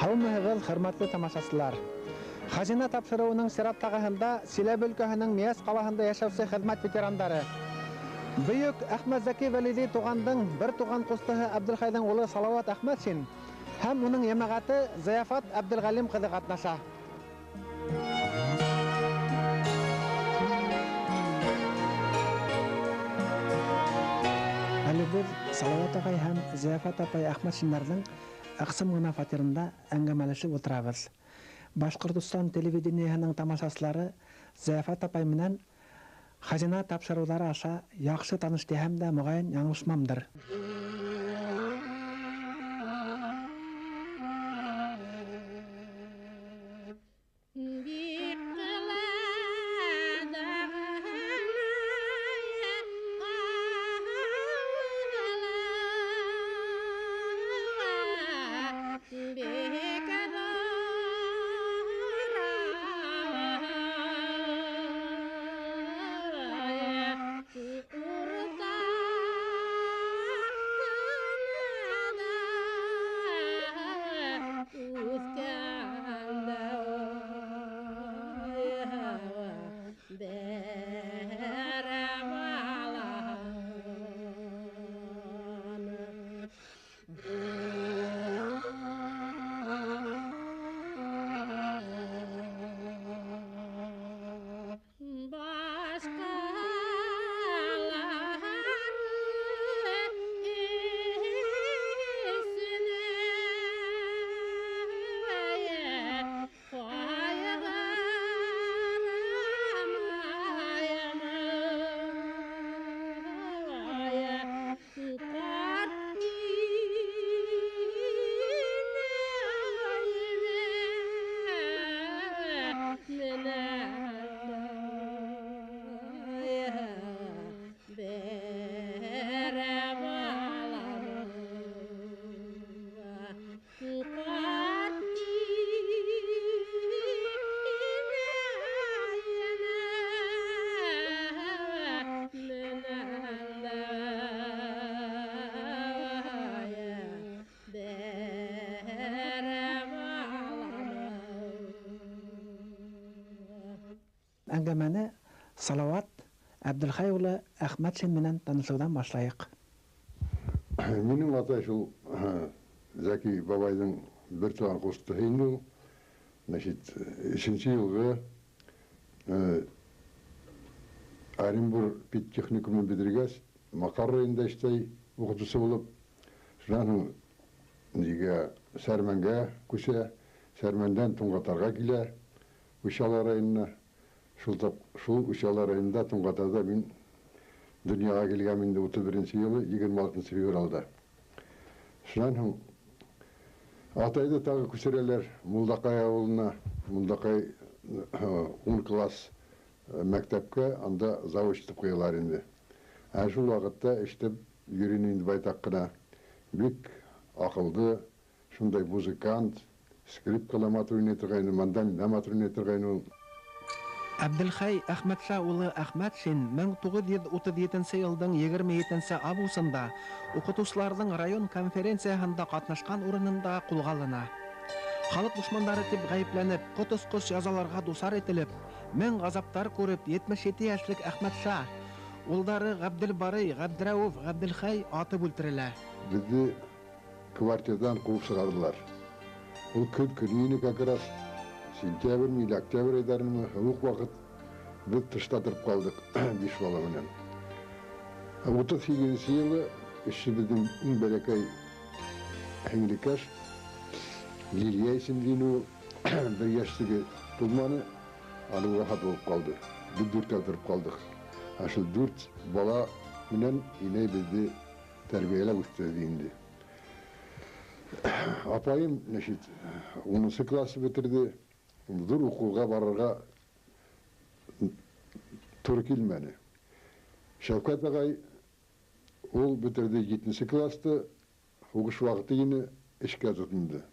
Һаумыһығыҙ, хөрмәтле тамашасылар! Хазина тапшырыуының сираттағыһында Силәбе өлкәһенең Миәс ҡалаһында йәшәүсе хеҙмәт ветерандары Бөйөк Әхмәтзәки Вәлиди туғандың бер туған ҡустыһы Әбделхәйҙең улы Салауат Әхмәтшин һәм уның йәмәғәте Зыяфат Әбделғәлим ҡыҙы ҡатнаша. Әле беҙ Салауат ағай һәм Зыяфат апай Әхмәтшиндарҙың ыҡсым ғына фатирында әңгәмәләшеп ултырабыҙ. Башҡортостан телевидениеһының тамашасылары Зыяфат апай менән Хазина тапшырыуҙары аша яҡшы таныш тиһәм дә, моғайын, яңылышмамдыр. Әңгәмәне Салауат Әбделхәй улы Әхмәтшин менән танышыуҙан башлайыҡ. Минең атай шул Зәки бабайҙың бер туған ҡустыһы инде ул. Значит, өсөнсө йылғы Оренбур педтехникумын бөтөргәс, Маҡар районында эшләй уҡытыусы булып, шунан һуң нигә Сәрмәнгә күсә, Сәрмәндән Туңғатарға килә, Учалы районына. Шул Учалы районында Туңғатарҙа мин донъяға килгән инде 31 йылы 26 февралда. Шунан һуң атайҙы тағы күсерәләр Мулдаҡай ауылына, Мулдаҡай 10 класс мәктәпкә, анда завуч итеп ҡуялар инде. Ә шул ваҡытта эшләп йөрөй инде байтаҡ ҡына. Бик аҡылды, шундай музыкант, скрипкала матур уйнай торғайны, мандолинда матур уйнай торғайны ул. Әбделхәй Әхмәтша улы Әхмәтшин 1937 йылдың 27 августында уҡытыусыларҙың район конференцияһында ҡатнашҡан урынында ҡулға алына. Халыҡ дошмандары тип ғәйепләнеп, ҡот осҡос язаларға дусар ителеп, мең ғазаптар күреп 77 йәшлек Әхмәтша улдары Ғәбделбарый, Ғәбдерәүеф, Ғәбделхәй атып үлтерелә. Беҙҙе квартирҙан ҡыуып сығарҙылар. Ул көн көнө ине как раз. Сентябрь или октябрь айҙарынмы, һыуыҡ ваҡыт, беҙ тышта тороп ҡалдыҡ биш бала менән. 38 йылы эшебеҙҙең иң бәләкәй һеңлекәш Лилия исемле ине ул, бер йәшлеге тулманы, аны вафат булып ҡалды. Беҙ дүрттә тороп ҡалдыҡ. Ә шул дүрт бала менән инәй беҙҙе тәрбиәләп үҫтерҙе инде. Апайым, значит, 10 классы бөтөрҙө. Ҙур уҡыуға барырға тура килмәне. Шәүкәт ағай ул бөтөрҙө 7 класты, һуғыш ваҡыты ине, эшкә тотондо.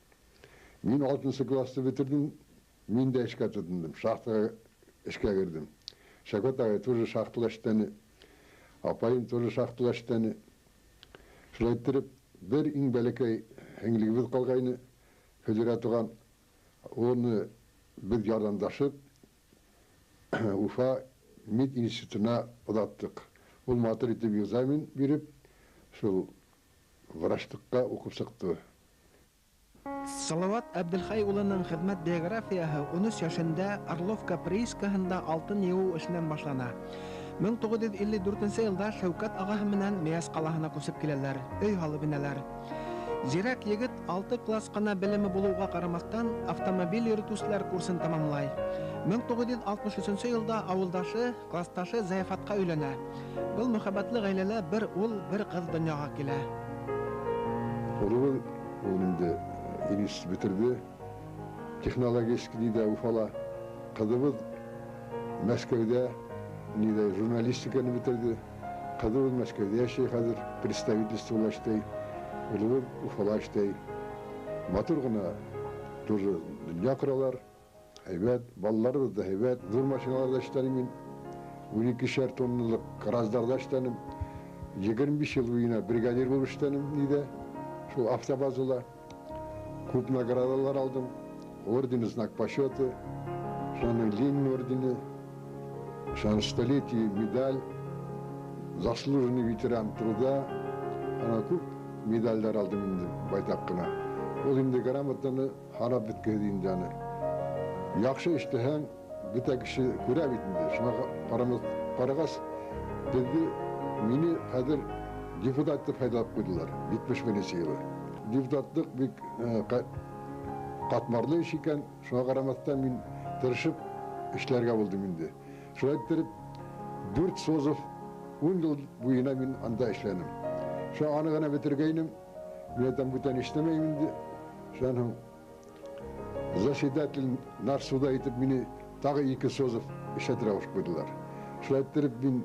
Мин 6 класты бөтөрҙөм, мин дә эшкә тотондом, шахтаға эшкә керҙем. Шәүкәт ағай тоже шахтала эшләне, апайым тоже шахтала эшләне. Шулай иттереп, бер иң бәләкәй һеңлегебеҙ ҡалғайны, Федерә туған, уны беҙ ярҙамлашып Уфа мединститутына оҙаттыҡ. Ул матур итеп экзамен биреп, шул врачлыҡҡа уҡып сыҡты. Салават Әбделхәй улының хеҙмәт биографияһы 13 йәшендә Орловка приискаһында алтын йыуыу эшенән башлана. 1954 йылда Шәүкәт ағаһы менән Миәс ҡалаһына күсеп киләләр, өй һалып инәләр. Зирәк егет 6 класс ҡына белеме булыуға ҡарамаҫтан автомобиль йөрөтөүселәр курсын тамамлай. 1963 йылда ауылдашы, классташы Заяфатҡа өйләнә. Был мөхәббәтле ғаиләлә бер ул, бер ҡыҙ донъяға килә. Улыбыҙ ул инде институт бөтөрҙө, технологический ниҙә Уфала. Ҡыҙыбыҙ Мәскәүҙә ниҙә журналистиканы бөтөрҙө. Ҡыҙыбыҙ Мәскәүҙә йәшәй хәҙер, представительствола эшләй. Улыбыҙ Уфала эшләй. Матур ғына тоже донъя ҡоралар. Һәйбәт, балаларыбыҙ ҙа һәйбәт. Ҙур машиналарҙа эшләнем мин. 12 тонналыҡ краздарҙа эшләнем. 25 йыл буйына бригадир булып эшләнем ниҙә, шул автобазала. Күп наградалар алдым. Ордены, знак почета, шуның Ленин ордены, шуның столетие медаль, заслуженный ветеран труда. Ана күп медальдар алдым инде байтаҡ ҡына. Ул инде грамотаны һанап бөткәйҙе инде аны. Яҡшы эшләһәң, бөтә кеше күрә бит инде. Шуға ҡарағас, беҙҙе, мине хәҙер депутат тип һайлап ҡуйҙылар, 71 йылы. Депутатлыҡ бик ҡатмарлы эш икән, шуға ҡарамаҫтан мин тырышып эшләргә булдым инде. Шулай иттереп, 4 созыв 10 йыл буйына мин анда эшләнем. Шуға аны ғына бөтөргәйнем, мин әйтәм, бүтән эшләмәйем инде. Шунан һуң заседатель нарсуда итеп мине тағы 2 созыв эшләтергә ҡушып ҡуйҙылар. Шулай иттереп мин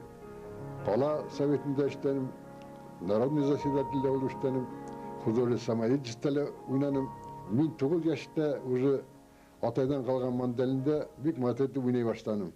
ҡала советында эшләнем, народный заседатель булып эшләнем, художественный самодеятельностьта уйнаным. Мин 9 йәштә уже атайҙан ҡалған мандолинда бик матур итеп уйнай башланым.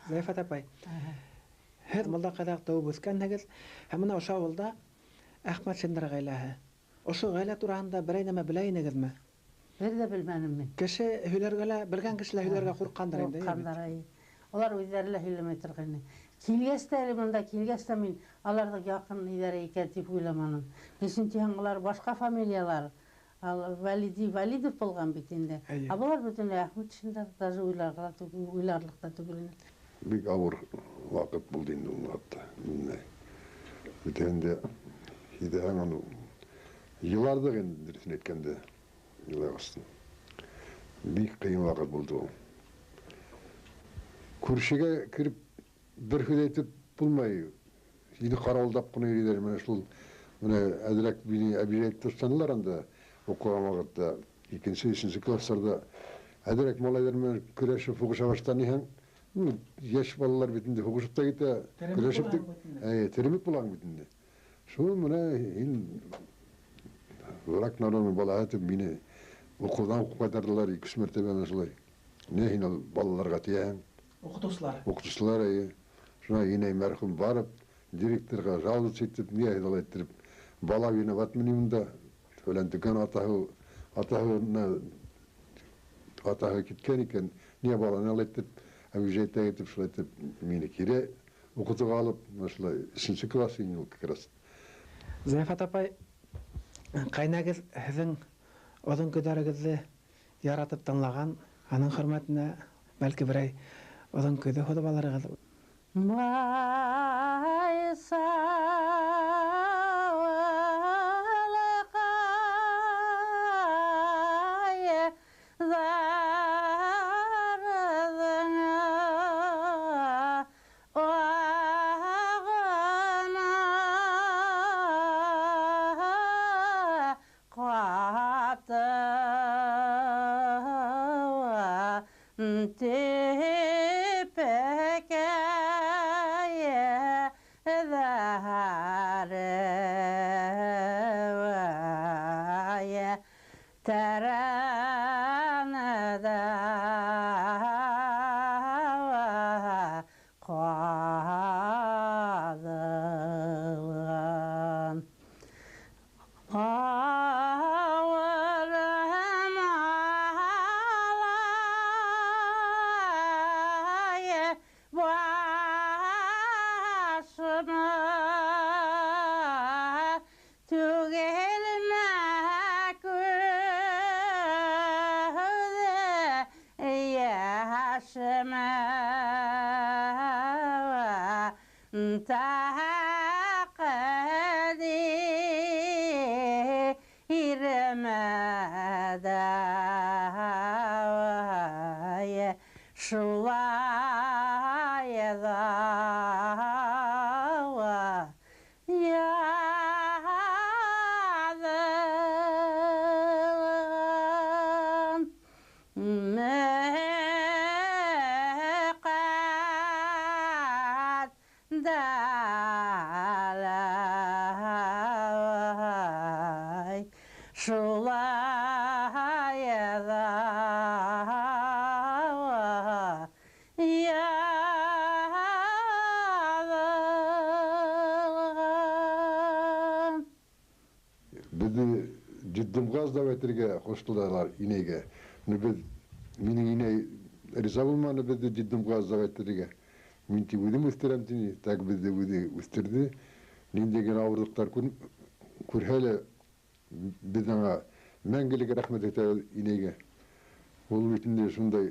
Заяфат апай, һеҙ Муллаҡайҙа тыуып үҫкәнһегеҙ, һәм бына ошо ауылда Әхмәтшиндәр ғаиләһе. Ошо ғаилә тураһында берәй нәмә белә инегеҙме? Бер ҙә белмәнем мин. Кеше һөйләргә лә, белгән кеше лә һөйләргә ҡурҡҡандыр инде, әйе бит? Ҡурҡҡандар, әйе. Улар үҙҙәре лә һөйләмәй торғайны. Килгәс тә әле бында килгәс тә мин аларҙың яҡын ниҙәре икән тип уйламаным. Ни тиһәң, улар башҡа фамилиялар. Ал Валиди Валидов булған бит инде. Әйе. Ә былар бөтөнләй Әхмәтшиндәр, даже уйларға түгел, уйларлыҡ та түгел ине. Бик ауыр ваҡыт булды инде ул ваҡытта. Менә бөтәһен һиҙәһең аны. Йыларҙыҡ инде, дөрөҫөн әйткәндә, йылағастын. Бик ҡыйын ваҡыт булды ул. Күршегә кереп бер һүҙ әйтеп булмай. Һине ҡарауылдап ҡына йөрөйҙәр. Менә шул, менә әҙерәк мине обижать ташланылар анда. Уҡыған ваҡытта, икенсе, өсөнсө класстарҙа әҙерәк малайҙар менән көрәшеп һуғыша башланыһаң, йәш балалар бит инде һуғышып та китә, Теремек көрәшеп тә булаһың бит инде. Әйе, теремек булаһың бит инде. Шул менә һин враг народының балаһы тип мине уҡыуҙан уҡып ҡайтарҙылар ике-өс мәртәбә менә шулай. Ни һин ул балаларға тейәһең? Уҡытыусылар. Уҡытыусылар, әйе. Шуна инәй мәрхүм барып, директорға жаловаться итеп, ни һин алай иттереп, бала виноват мени унда? Фәлән төкән атаһы киткән икән, ни баланы алай итеп, обижать итеп, шулай итеп, мине кире уҡытыуға алып, менә шулай өсөнсө класс ине ул как раз. Заяфат апай, ҡайнағыҙ һеҙҙең оҙон көйҙәрегеҙҙе яратып тыңлаған, аның хөрмәтенә бәлки берәй оҙон көйҙө һуҙып алырығыҙ. Бай сауылҡай зарҙың ағына ҡатыуа төпәкәй ҙәрәүәй тәрәнәҙә ҡаҙылған. Ауыр малай башыма түгелмә күҙе йәшемә тәҡдиремә дә шулай ҙа яҙылған. Мөҡәддәләй шулай ҙа яҙылған. Беҙҙе детдомға сдавать итергә ҡуштылар инәйгә. Но беҙ, минең инәй риза булманы беҙҙе детдомға сдавать итергә. Мин тип үҙем үҫтерәм тине, так беҙҙе үҙе үҫтерҙе. Ниндәй генә ауырлыҡтар күрһә лә, беҙ аңа мәңгелек рәхмәт әйтәбеҙ инәйгә. Ул бит инде шундай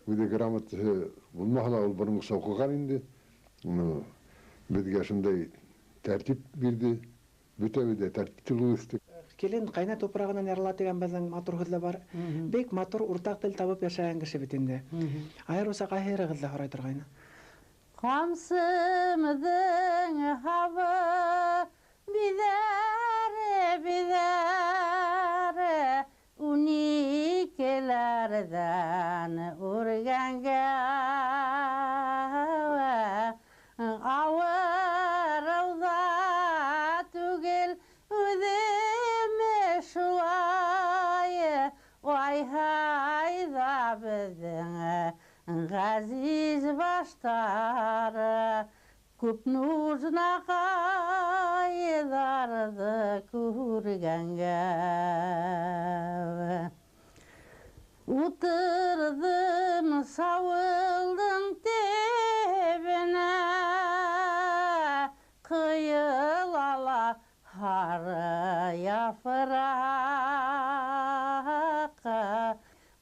үҙе грамотаһы булмаһа ла, ул боронғоса уҡыған инде. Ну, беҙгә шундай тәртип бирҙе. Бөтәбеҙ ҙә тәртипле булып үҫтек. Килен ҡайна тупрағынан ярала тигән беҙҙең матур һүҙ ҙә бар. Бик матур уртаҡ тел табып йәшәгән кеше бит инде. Айырыуса ҡайһырығыҙ ҙа һорай торғайны. Ҡамсымдың һабы биҙәре, биҙәре, ун икеләрҙән үргәнгә ауырыу ҙа түгел үҙем шулай, ай-һай ҙа беҙҙең ғәзиз баштары күп нужнаҡайҙарҙы күргәнгә. Ултырҙым сауылдың төбөнә, ҡыйыла ла һары яфраҡ.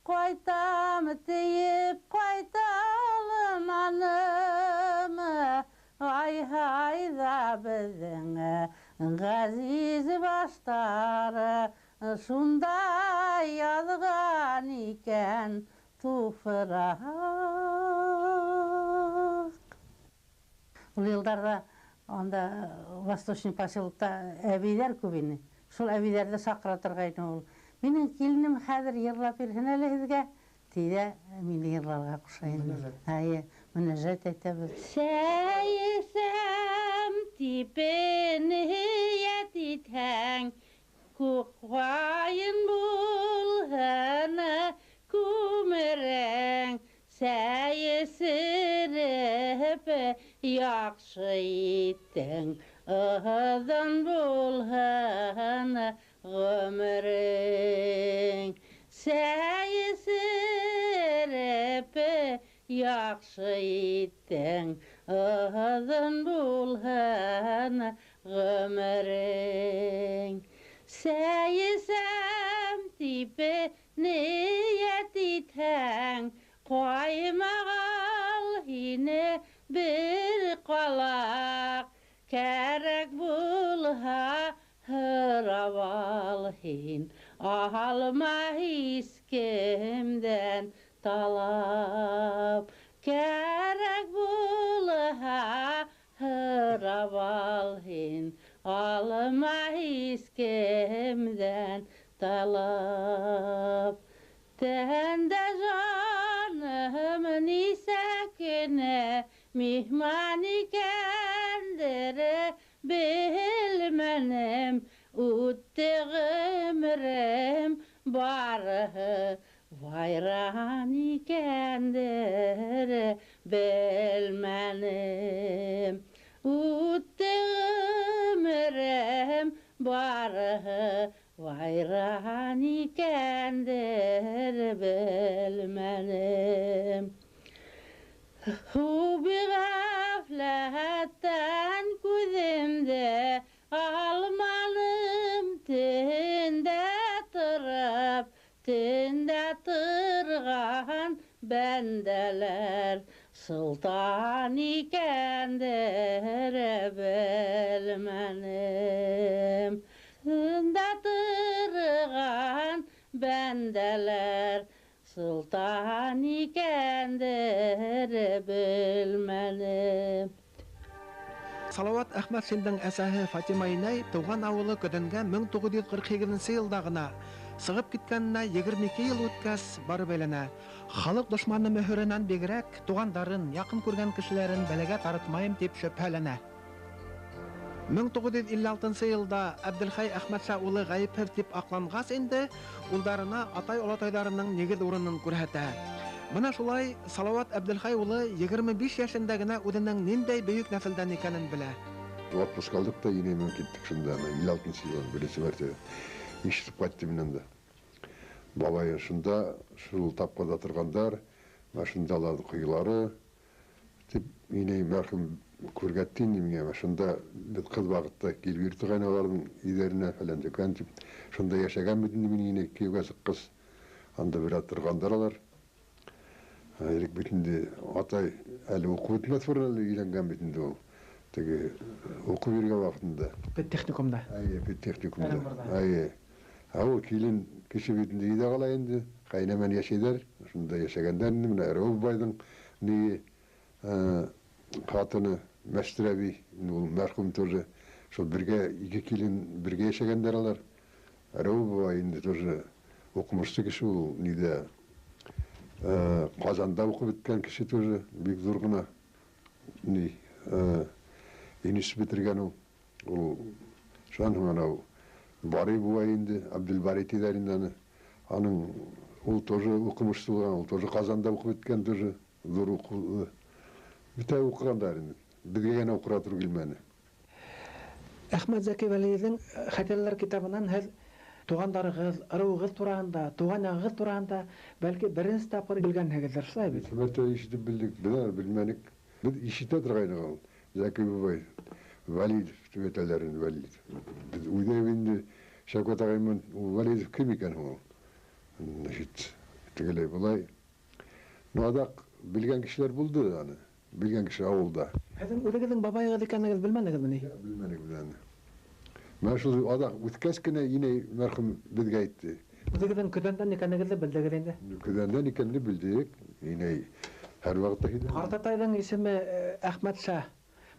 Ҡайтам тиеп ҡайта алманым, ай-һай ҙа беҙҙең ғәзиз баштары шунда яҙған икән туфраҡ. Ул йылдарҙа анда Восточный поселокта әбейҙәр күп ине. Шул әбейҙәрҙе саҡыра торғайны ул. Минең киленем хәҙер йырлап бирһен әле һеҙгә, ти ҙә мине йырларға ҡуша инде. Эйе, мөнәжәт әйтәбеҙ. Сәй эсәм тип ниәт итһәң, күк ҡайын булһын күмерең, сәй эсереп яҡшы иттең, оҙон булһын ғүмерең. Сәй эсереп яҡшы иттең, оҙон булһын ғүмерең. Сәй эсәм тип ниәт итһәң, ҡаймаҡ ал һине бер булһа, һорап ал һин, алма һис кемдән талап. Кәрәк булһа, һорап ал һин, алма һис кемдән талап. Тәндә жаным нисә кенә миһман икәндер белмәнем, үтте ғүмерем барыһы вайран икәндер белмәнем. Үтте ғүмерем барыһы вайран икәндер белмәнем. Хуби ғәфләттән күҙемде алманым, төндә тороп, төндә торған бәндәләр солтан икәндер белмәнем. Төндә торған бәндәләр солтан икәндер белмәнем. Салават Әхмәтшиндың әсәһе Фатима инәй тыуған ауылы Көҙәнгә 1948 йылда ғына сығып киткәненә 22 йыл үткәс барып әйләнә. Халыҡ дошманы мөһөрөнән бигерәк туғандарын, яҡын күргән кешеләрен бәләгә тарытмайым тип шөбһәләнә. 1956 йылда Әбделхәй Әхмәтша улы ғәйепһеҙ тип аҡланғас инде улдарына атай-олатайҙарының нигеҙ урынын күрһәтә. Бына шулай Салават Әбделхәй улы 25 йәшендә генә үҙенең ниндәй бөйөк нәҫелдән икәнен белә. Отпуск алдыҡ та инәй менән киттек шунда, ана 56 йылдан беренсе мәртәбә ишетеп ҡайттым мин анда. Бабай шунда, шул тапҡырҙа торғандар, менә шунда уларҙың ҡойолары тип инәй мәрхүм күргәтте инде миңә. Менә шунда беҙ ҡыҙ ваҡытта килеп йөрөй торғайны уларҙың өйҙәренә фәлән төкән тип. Шунда йәшәгән бит инде минең инәй кейәүгә сыҡҡас. Анда бер аҙ торғандар улар. Элек бит инде атай әле уҡып бөтмәҫ борон әле өйләнгән бит инде ул. Теге уҡып йөрөгән ваҡытында. Педтехникумда. Әйе, педтехникумда. Оренбургда. Әйе. Ә ул килен кеше бит инде өйҙә ҡала инде. Ҡәйнәмән йәшәйҙәр. Шунда йәшәгәндәр инде менә Рәүеф байҙың ни, ҡатыны Мәстүрә әбей, инде ул мәрхүм тоже. Шул бергә ике килен бергә йәшәгәндәр алар. Рәүеф бабай инде тоже уҡымышлы кеше ул, ниҙә, Ҡазанда уҡып бөткән кеше тоже, бик ҙур ғына ни, институт бөтөргән ул. Ул шунан һуң анау Барый бабай инде, Абделбари тиҙәр инде аны. Аның ул тоже уҡымышлы булған, ул тоже Ҡазанда уҡып бөткән, тоже ҙур уҡыу. Бөтә уҡығандар инде. Беҙгә генә уҡырға тура килмәне. Әхмәт Зәки Вәлиевҙең Хәтирәләр китабынан һеҙ туғандарығыҙ, ырыуығыҙ тураһында, туған яғығыҙ тураһында бәлки беренсе тапҡыр белгәнһегеҙҙер, шулай бит? Әлбиттә, ишетеп белдек, беҙ аны белмәнек. Беҙ ишетә торғайныҡ ул. Зәки бабай Вәлиев тип әйтәләр инде, Вәлиев. Беҙ уйлайбыҙ инде, Шәүкәт ағай менән ул Вәлиев кем икән һуң ул? Значит, тегеләй былай. Ну, аҙаҡ белгән кешеләр булды аны. Белгән кеше ауылда. Һеҙҙең үҙегеҙҙең бабайығыҙ икәнегеҙ белмәнегеҙме ни? Юҡ, белмәнек беҙ аны. Менә шул аҙаҡ үткәс кенә инәй мәрхүм беҙгә әйтте. Үҙегеҙҙең Көҙәндән икәнегеҙҙе белдегеҙ инде? Көҙәндән икәнне белдек. Инәй һәр ваҡытта һөйләй. Ҡартатайҙың исеме Әхмәтша.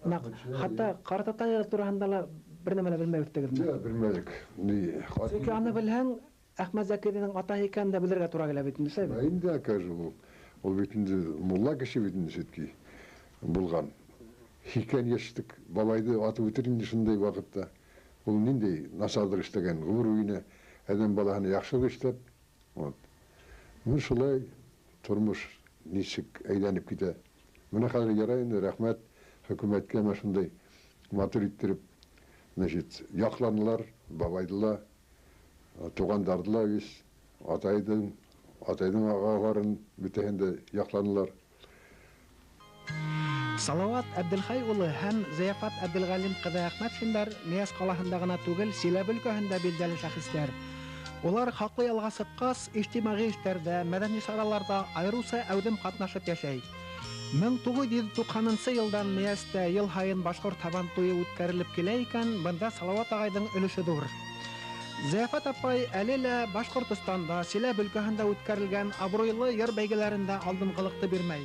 Бына Әхмәтша, хатта әйе. ҡартатай тураһында ла бер нәмә лә белмәй үттегеҙме? Юҡ, белмәнек. Ни, хат- Сөнки аны белһәң, Әхмәт Зәкиҙең атаһы икәнен дә белергә тура килә бит инде, шулай бит? Ә инде әкәже ул. Ул бит инде мулла кеше бит инде все-таки булған. Һикән йәшлек бабайҙы атып үтер инде шундай ваҡытта. Ул ниндәй насарлыҡ эшләгән, ғүмер буйына әҙәм балаһына яҡшылыҡ эшләп. Вот. Менә шулай тормош нисек әйләнеп китә. Менә хәҙер ярай инде, рәхмәт хөкүмәткә менә шундай матур иттереп, значит, яҡланылар, бабайды ла, туғандарҙы ла весь, атайҙың ағаларын бөтәһен дә яҡланылар. Салават Әбделхәй улы һәм Зыяфат Әбделғәлим ҡыҙы Әхмәтшиндар Мияс ҡалаһында ғына түгел, Силәбе өлкәһендә билдәле шәхестәр. Улар хаҡлы ялға сыҡҡас, ижтимағи эштәрҙә, мәҙәни сараларҙа айырыуса әүҙем ҡатнашып йәшәй. 1990 йылдан Мейәстә йыл һайын башҡорт һабан туйы үткәрелеп килә икән, бында Салауат ағайҙың өлөшө ҙур. Зыяфәт апай әле лә Башҡортостанда, Силәбе өлкәһендә үткәрелгән абруйлы йыр бәйгеләрендә алдынғылыҡты бирмәй.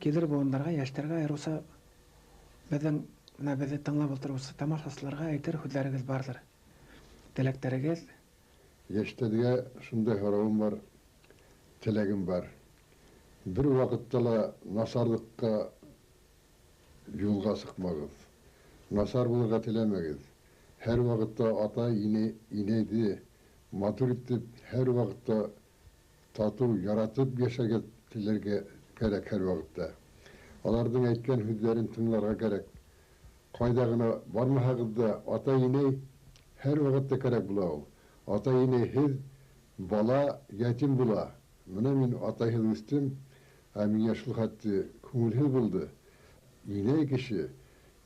Килер быуындарға, йәштәргә айырыуса беҙҙең бына беҙҙе тыңлап ултырыусы тамашасыларға әйтер һүҙҙәрегеҙ барҙыр. Теләктәрегеҙ? Йәштәргә шундай һорауым бар, теләгем бар. Бер ваҡытта ла насарлыҡҡа юлға сыҡмағыҙ. Насар булырға теләмәгеҙ. Һәр ваҡытта атай, инәйҙе матур итеп, һәр ваҡытта татыу, яратып йәшәргә теләргә кәрәк һәр ваҡытта. Аларҙың әйткән һүҙҙәрен тыңларға кәрәк. Ҡайҙа ғына бармаһағыҙ ҙа атай-инәй һәр ваҡытта кәрәк була ул. Атай-инәйһеҙ бала ятим була. Бына мин атайһыҙ үҫтем. Ә миңә шул хәтле күңелһеҙ булды. Инәй кеше,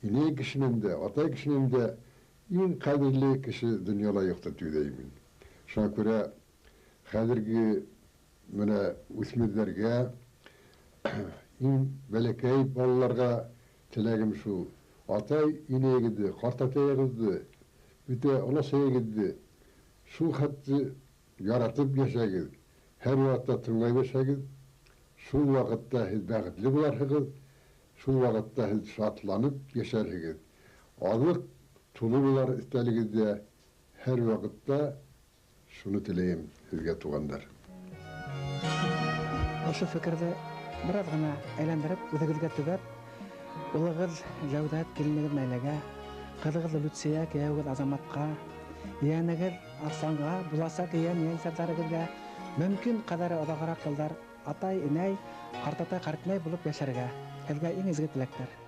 инәй кешенең дә, атай кешенең дә иң ҡәҙерле кеше донъяла юҡтыр тип уйлайым мин. Шуңа күрә хәҙерге менә үҫмерҙәргә, иң бәләкәй балаларға теләгем шул. Атай инәйегеҙҙе, ҡартатайығыҙҙы, бөтә оләсәйегеҙҙе шул хәтле яратып йәшәгеҙ, һәр ваҡытта тыңлай йәшәгеҙ, шул ваҡытта һеҙ бәхетле буларһығыҙ, шул ваҡытта һеҙ шатланып йәшәрһегеҙ. Аҙыҡ тулы булар өҫтәлегеҙҙә һәр ваҡытта шуны теләйем һеҙгә, туғандар. Ошо фекерҙе бер аҙ ғына әйләндереп, үҙегеҙгә төбәп, улығыҙ Жәүҙәт, киленегеҙ Нәйләгә, ҡыҙығыҙ Люция, кейәүегеҙ Азаматҡа, ейәнегеҙ Арсланға, буласаҡ ейән ейәнсәрҙәрегеҙгә мөмкин ҡәҙәре оҙағыраҡ йылдар атай, инәй, ҡартатай, ҡартинәй булып йәшәргә. Һеҙгә иң изге теләктәр.